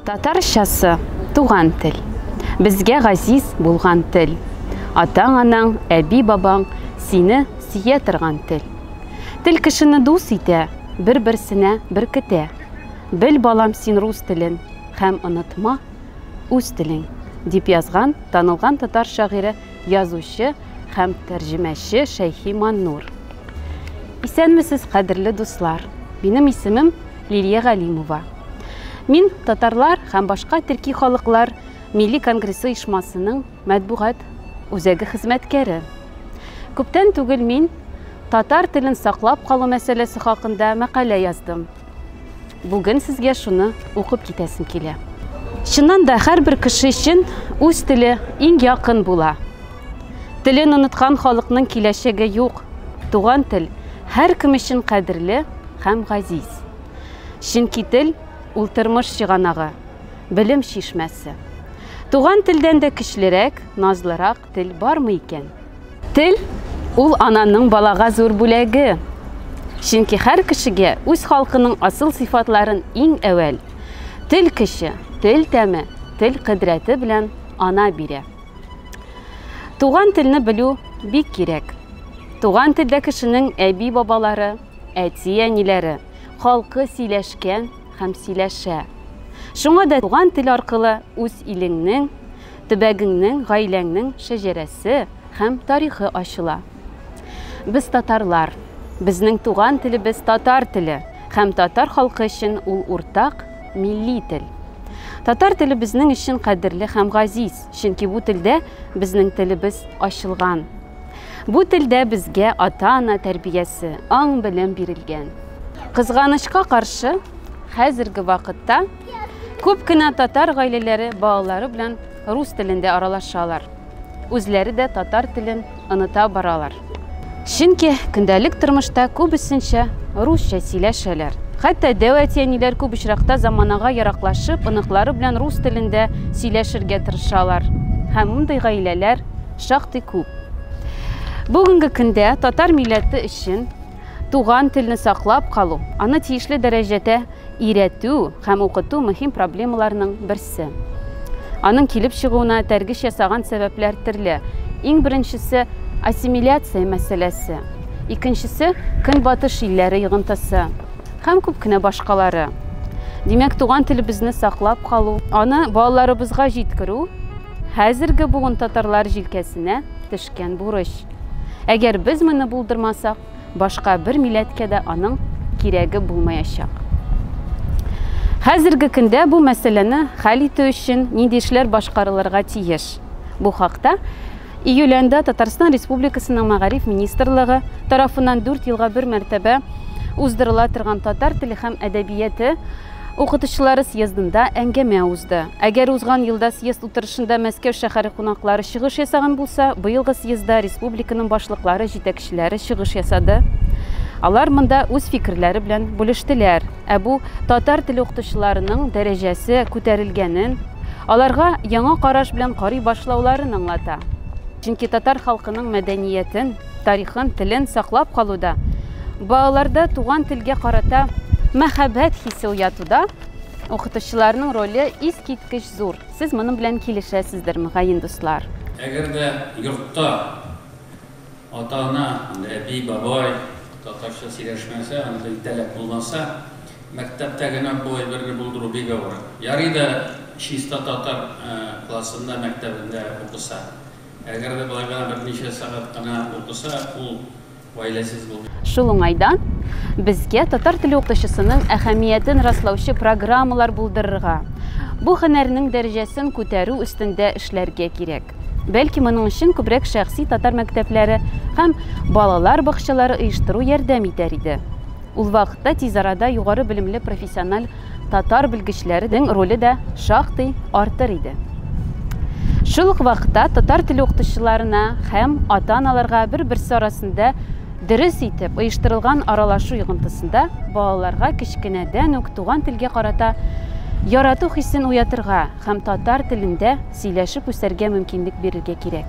Татарчасы туган тел. Безгә газиз булган тел. Атаң-анаң, әби-бабаң сине сөя торган тел. Тел кешене дус итә, бер-берсенә беркетә. Бел, балам, син рус телен һәм онытма үз телең, дип язган танылган татар шагыйре, язучы һәм тәрҗемәче Шәйхи Маннур. Исәнмесез, кадерле дуслар! Минем исемем Лилия Галимова. Мин татарлар һәм башка төрки халыклар Милли конгрессы оешмасының матбугат үзәге хезмәткәре. Күптән түгел мин татар телен саклап калу мәсьәләсе хакында мәкалә яздым. Бүген сезгә шуны укып китәсем килә. Чыннан да һәрбер кеше өчен үз теле иң якын була. Телен оныткан халыкның киләчәге юк. Туган тел һәркем өчен кадерле һәм газиз. Чөнки тел ул тормыш чыганагы, белем чишмәсе. Туган телдән дә көчлерәк, назлырак тел бармы икән? Тел ул ананың балага зур бүләге. Чөнки һәр кешегә үз халкының асыл сыйфатларын иң әүвәл тел көче, тел тәме, тел кодрәте белән ана бирә. Туган телне белү бик кирәк. Туган телдә кешенең әби-бабалары, әти-әниләре, халкы сөйләшкән һәм сөйләшә. Шуңа да туган тел аркылы үз илеңнең, төбәгеңнең, гаиләңнең шәҗәрәсе һәм тарихы ачыла. Без татарлар. Безнең туган телебез татар теле һәм татар халкы өчен ул уртак милли тел. Татар теле безнең өчен кадерле һәм газиз, чөнки бу телдә безнең телебез ачылган. Бу телдә безгә ата-ана тәрбиясе, аң-белем бирелгән. Кызганычка каршы, хәзерге вакытта күп кенә татар гаиләләре балалары белән рус телендә аралашалар. Үзләре дә татар телен оныта баралар. Чөнки көндәлек тормышта күбесенчә русча сөйләшәләр. Хәтта дәү әти-әниләр күп очракта заманага яраклашып, оныклары белән рус телендә сөйләшергә тырышалар. Һәм мондый гаиләләр шактый күп. Бүгенге көндә татар милләте өчен туган телне саклап калу, аны тиешле дәрәҗәдә өйрәтү һәм укыту мөһим проблемаларның берсе. Аның килеп чыгуына этәргеч ясаган сәбәпләр төрле. Иң беренчесе ассимиляция мәсьәләсе. Икенчесе көнбатыш илләре йогынтысы һәм күп кенә башкалары. Димәк, туган телебезне саклап калу, аны балаларыбызга җиткерү хәзерге буын татарлар җилкәсенә төшкән бурыч. Әгәр без моны булдырмасак, башка бер милләткә дә аның кирәге булмаячак. Хәзерге көндә бу мәсьәләне хәл итү өчен нинди эшләр башкарылырга тиеш? Бу хакта июль аенда Татарстан Республикасының Мәгариф министрлыгы тарафыннан 4 елга бер мәртәбә уздырыла торган татар теле һәм әдәбияты укытучылары съездында әңгәмә узды. Әгәр узган елда съезд утырышында Мәскәү шәһәре кунаклары чыгыш ясаган булса, быелгы съездда республиканың башлыклары, җитәкчеләре чыгыш ясады. Алар монда үз фикерләре белән бүлештеләр. Ә бу татар теле укытучыларының дәрәҗәсе күтәрелгәнен, аларга яңа караш белән карый башлауларын аңлата. Чөнки татар халкының мәдәниятен, тарихын, телен саклап калуда, балаларда туган телгә карата мәхәббәт хисе уятуда укытучыларның роле искиткеч зур. Сез моның белән килешәсездер, мөгаен, дуслар. Әгәр дә йортта ата-ана, әби, бабай татарча сөйләшмәсә, андый таләп булмаса, мәктәптә генә бу әйберне булдыру бик авыр. Ярый да чиста татар классында, мәктәбендә укыса. Әгәр дә болай гына берничә сәгать кына укыса, ул гаиләсез булмый. Шул уңайдан безгә татар теле укытучысының әһәмиятен раслаучы программалар булдырырга, бу һөнәрнең дәрәҗәсен күтәрү өстендә эшләргә кирәк. Бәлки моның өчен күбрәк шәхси татар мәктәпләре һәм балалар бакчалары оештыру ярдәм итәр иде. Ул вакытта тиз арада югары белемле профессиональ татар белгечләренең роле дә шактый артыр иде. Шул ук вакытта татар теле укытучыларына һәм ата-аналарга бер-берсе арасында дөрес итеп оештырылган аралашу йогынтысында балаларга кечкенәдән үк туган телгә карата ярату хисен уятырга һәм татар телендә сөйләшеп үсәргә мөмкинлек бирергә кирәк.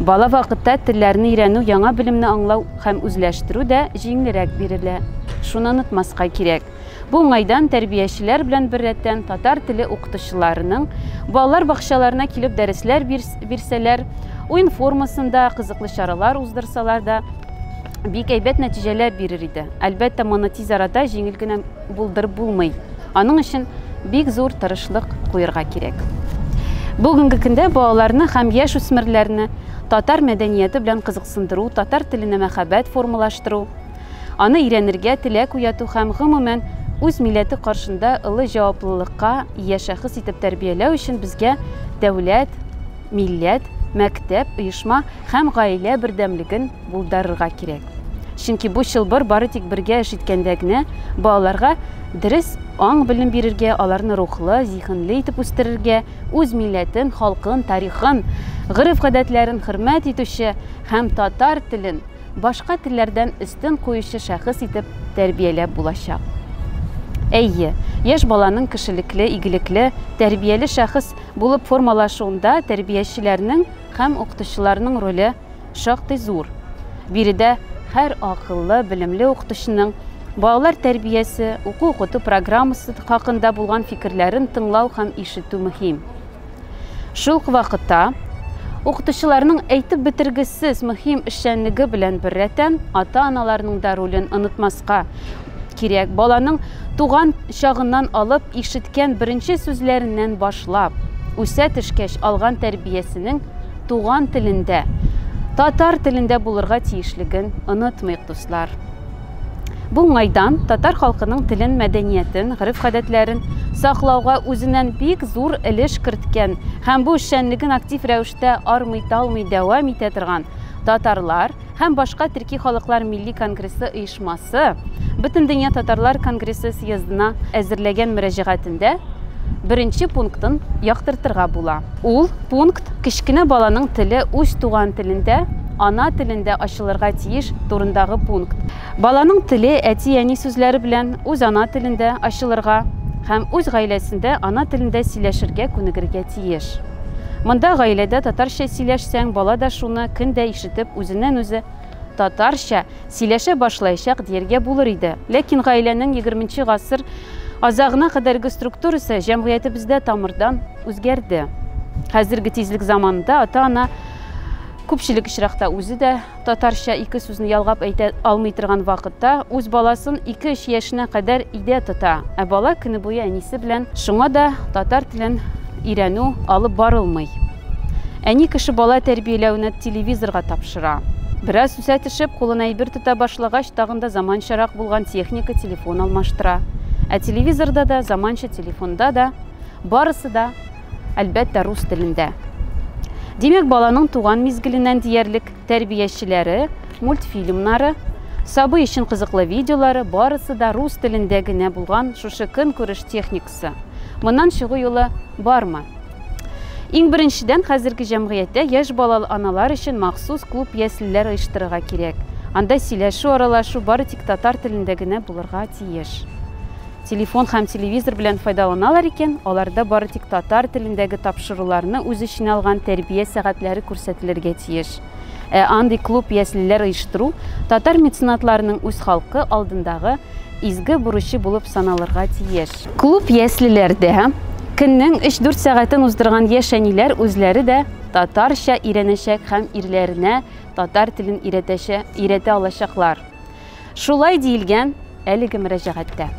Бала вакытта телләрне өйрәнү, яңа белемне аңлау һәм үзләштерү дә җиңелрәк бирелә. Шуны онытмаска кирәк. Бу уңайдан тәрбиячеләр белән беррәттән татар теле укытучыларының балалар бакчаларына килеп дәресләр бирсәләр, уен формасында кызыклы чаралар уздырсалар да бик әйбәт нәтиҗәләр бирер иде. Әлбәттә, моны тиз арада җиңел генә булдырып булмый. Аның өчен бик зур тырышлык куерга кирәк. Бүгенге көндә балаларны һәм яшь үсмерләрне татар мәдәнияте белән кызыксындыру, татар теленә мәхәббәт формалаштыру, аны өйрәнергә теләк уяту һәм, гомумән, үз милләте каршында олы җаваплылыкка ия шәхес итеп тәрбияләү өчен безгә дәүләт, милләт, мәктәп, оешма һәм гаилә бердәмлеген булдарырга кирәк. Чөнки бу чылбыр бары тик бергә эш иткәндә генә балаларга дөрес аң-белем бирергә, аларны рухлы, зиһенле итеп үстерергә, үз милләтен, халкын, тарихын, гореф-гадәтләрен хөрмәт итүче һәм татар телен башка телләрдән өстен куючы шәхес итеп тәрбияләп булачак. Әйе, яшь баланың кешелекле, игелекле, тәрбияле шәхес булып формалашуында тәрбиячеләрнең һәм укытучыларның роле шактый зур. Биредә һәр акыллы, белемле укытучының балалар тәрбиясе, уку-укыту программасы хакында булган фикерләрен тыңлау һәм ишетү мөһим. Шул ук вакытта, укытучыларның әйтеп бетергесез мөһим эшчәнлеге белән беррәттән, ата-аналарның да ролен онытмаска кирәк. Баланың туган чагыннан алып, ишеткән беренче сүзләреннән башлап, үсә төшкәч алган тәрбиясенең туган телендә, татар телендә булырга тиешлеген онытмыйк, дуслар. Бу уңайдан татар халкының телен, мәдәниятен, гореф-гадәтләрен саклауга үзеннән бик зур өлеш керткән һәм бу эшчәнлеген актив рәвештә армый-талмый дәвам итә торган Татарлар һәм башка төрки халыклар милли конгрессы оешмасы Бөтендөнья татарлар конгрессы съездына әзерләгән мөрәҗәгатендә беренче пунктын яктыртырга була. Ул пункт кечкенә баланың теле үз туган телендә, ана телендә ачылырга тиеш турындагы пункт. Баланың теле әти-әни сүзләре белән үз ана телендә ачылырга һәм үз гаиләсендә ана телендә сөйләшергә күнегергә тиеш. Монда гаиләдә татарча сөйләшсәң, бала да шуны көн дә ишетеп үзеннән-үзе татарча сөйләшә башлаячак дияргә булыр иде. Ләкин гаиләнең егерменче гасыр азагына кадәрге структурасы җәмгыятебездә тамырдан үзгәрде. Хәзерге тизлек заманында ата-ана күпчелек очракта үзе дә татарча ике сүзне ялгап әйтә алмый торган вакытта үз баласын ике-өч яшенә кадәр өйдә тота, ә бала көне буе әнисе белән, шуңа да татар телен өйрәнү алып барылмый. Әни кеше бала тәрбияләүне телевизорга тапшыра. Бераз үсә төшеп, кулына әйбер тота башлагач, тагын да заманчарак булган техника, телефон алмаштыра. Ә телевизорда да, заманча телефонда да барысы да, әлбәттә, рус телендә. Димәк, баланың туган мизгеленнән диярлек тәрбиячеләре, мультфильмнары, сабый өчен кызыклы видеолары барысы да рус телендә генә булган шушы көнкүреш техникасы. Моннан чыгу юлы бармы? Иң беренчедән, хәзерге җәмгыятьтә яшь балалы аналар өчен махсус клуб-яслеләр оештырырга кирәк. Анда сөйләшү, аралашу бары тик татар телендә генә булырга тиеш. Телефон һәм телевизор белән файдаланалар икән, аларда бары тик татар телендәге тапшыруларны үз эченә алган тәрбия сәгатьләре күрсәтелергә тиеш. Ә андый клуб-яслеләр оештыру татар меценатларының үз халкы алдындагы изге бурычы булып саналырга тиеш. Клуб-яслеләрдә көннең өч-дүрт сәгатен уздырган яшь әниләр үзләре дә татарча өйрәнәчәк һәм ирләренә татар телен өйрәтәчә, өйрәтә алачаклар. Шулай диелгән әлеге мөрәҗәгатьтә.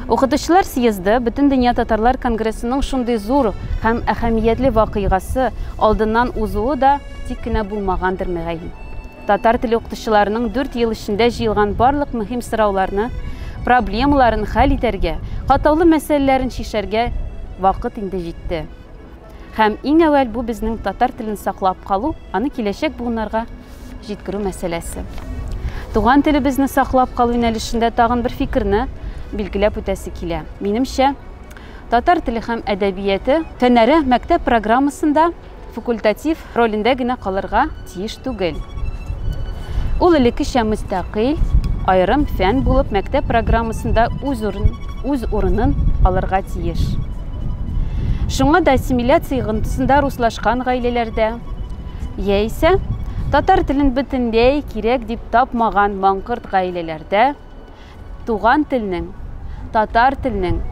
Укытучылар съезды Бөтендөнья татарлар конгрессының шундый зур һәм әһәмиятле вакыйгасы алдыннан узуы да тик кенә булмагандыр, мөгаен. Татар теле укытучыларының дүрт ел эчендә җыелган барлык мөһим сорауларны, проблемаларын хәл итәргә, катлаулы мәсьәләләрен чишәргә вакыт инде җитте. Һәм иң әүвәл бу безнең татар телен саклап калу, аны киләчәк буыннарга җиткерү мәсьәләсе. Туган телебезне саклап калу юнәлешендә тагын бер фикерне билгеләп үтәсе килә. Минемчә, татар теле һәм әдәбияты фәннәре мәктәп программасында факультатив ролендә генә калырга тиеш түгел. Ул элеккечә мөстәкыйль, аерым фән булып мәктәп программасында үз урын, үз урынын алырга тиеш. Шуңа да ассимиляция йогынтысында руслашкан гаиләләрдә, яисә татар телен бөтенләй кирәк дип тапмаган маңкорт гаиләләрдә туган телнең, татар теленең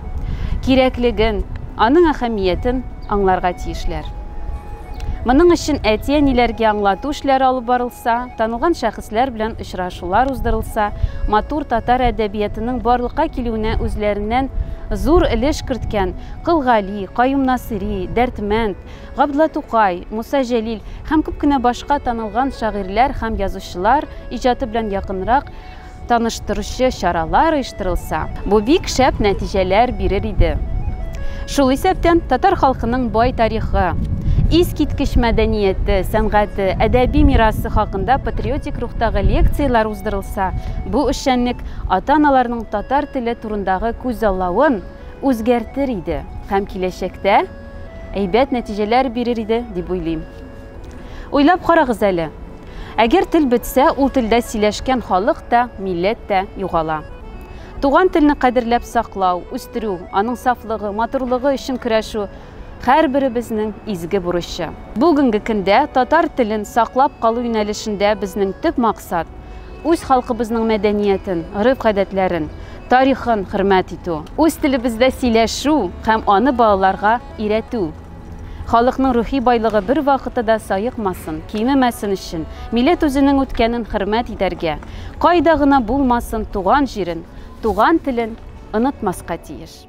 кирәклеген, аның әһәмиятен аңларга тиешләр. Моның өчен әти-әниләргә аңлату эшләре алып барылса, танылган шәхесләр белән очрашулар уздырылса, матур татар әдәбиятының барлыкка килүенә үзләреннән зур өлеш керткән Кол Гали, Каюм Насыйри, Дәрдмәнд, Габдулла Тукай, Муса Җәлил һәм күп кенә башка танылган шагыйрьләр һәм язучылар иҗаты белән якынрак таныштыручы чаралар оештырылса, бу бик шәп нәтиҗәләр бирер иде. Шул исәптән, татар халкының бай тарихы, искиткеч мәдәнияте, сәнгате, әдәби мирасы хакында патриотик рухтагы лекцияләр уздырылса, бу эшчәнлек ата-аналарның татар теле турындагы күзаллавын үзгәртер иде һәм киләчәктә әйбәт нәтиҗәләр бирер иде дип уйлыйм. Уйлап карагыз әле, Әгәр тел бетсә, ул телдә сөйләшкән халык та, милләт тә югала. Туган телне кадерләп саклау, үстерү, аның сафлыгы, матурлыгы өчен көрәшү, һәрберебезнең изге бурычы. Бүгенге көндә татар телен саклап калу юнәлешендә безнең төп максат, үз халкыбызның мәдәниятен, гореф-гадәтләрен, тарихын хөрмәт итү, үз телебездә сөйләшү һәм аны балаларга өйрәтү. Халыкның рухи байлыгы бервакытта да саекмасын, кимемәсен өчен, милләт үзенең үткәнен хөрмәт итәргә, кайда гына булмасын туган җирен, туган телен онытмаска тиеш.